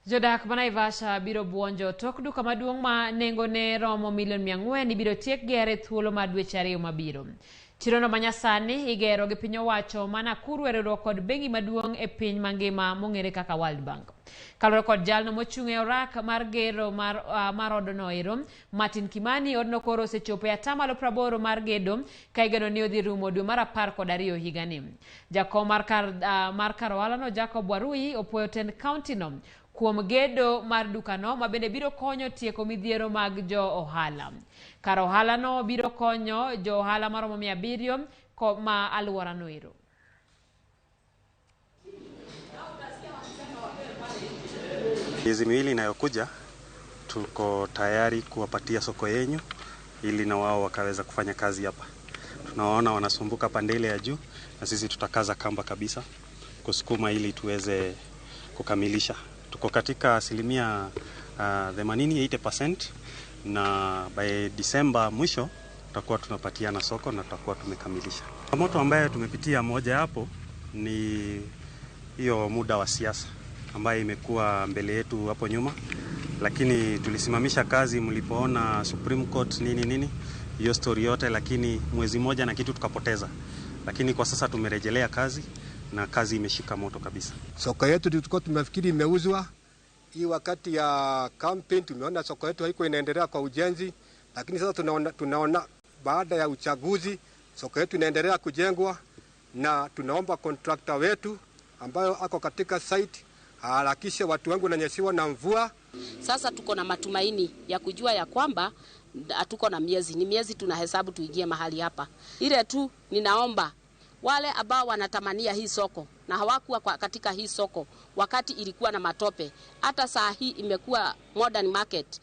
Jodak ma Naivasha biro buonjo tok duka maduong' ma nengone romo milion 400 ibiro tiek gere thuolo mar dweche 2 mabiro. Chirono manyasani igero gi piny owacho ma Nakuru e riwruok kod bengi maduong' e piny mangima mong'ere kaka World Bank. Kaluwore kod jalno mochung' e orak mar gero mar odno ero, Martin Kimani, odno koro osechopo e 80% mar gedo ka igeno ni odhi rumo dwe mar 12 higani. Jakom mar kar ohalano Jacob Warui opuoyo tend kaunti no kuom gedo mar dukano ma bende biro konyo tieko midhiero mag jo ohala. Kar ohalano biro konyo jo ohala maromo 700 ma alworano ero. Miezi miwili inayokuja tuko tayari kuwapatia soko yenyu ili na wao wakaweza kufanya kazi hapa. Tunawaona wanasumbuka pande ile ya juu na sisi tutakaza kamba kabisa kusukuma ili tuweze kukamilisha. Tuko katika asilimia 80, 80%, na by December mwisho tutakuwa tunapatiana soko na tutakuwa tumekamilisha. Changamoto ambayo tumepitia moja hapo ni hiyo muda wa siasa ambayo imekuwa mbele yetu hapo nyuma, lakini tulisimamisha kazi mlipoona Supreme Court nini nini hiyo story yote, lakini mwezi moja na kitu tukapoteza. Lakini kwa sasa tumerejelea kazi na kazi imeshika moto kabisa. Soko yetu tulikuwa tumefikiri imeuzwa. Hii wakati ya campaign tumeona soko yetu haiko inaendelea kwa ujenzi, lakini sasa tunaona baada ya uchaguzi soko yetu inaendelea kujengwa, na tunaomba contractor wetu ambayo ako katika site harakishe, watu wengi wananyeshewa na mvua. Sasa tuko na matumaini ya kujua ya kwamba hatuko na miezi, ni miezi tunahesabu tuingie mahali hapa. Ile tu ninaomba wale ambao wanatamania hii soko na hawakuwa katika hii soko wakati ilikuwa na matope, hata saa hii imekuwa modern market.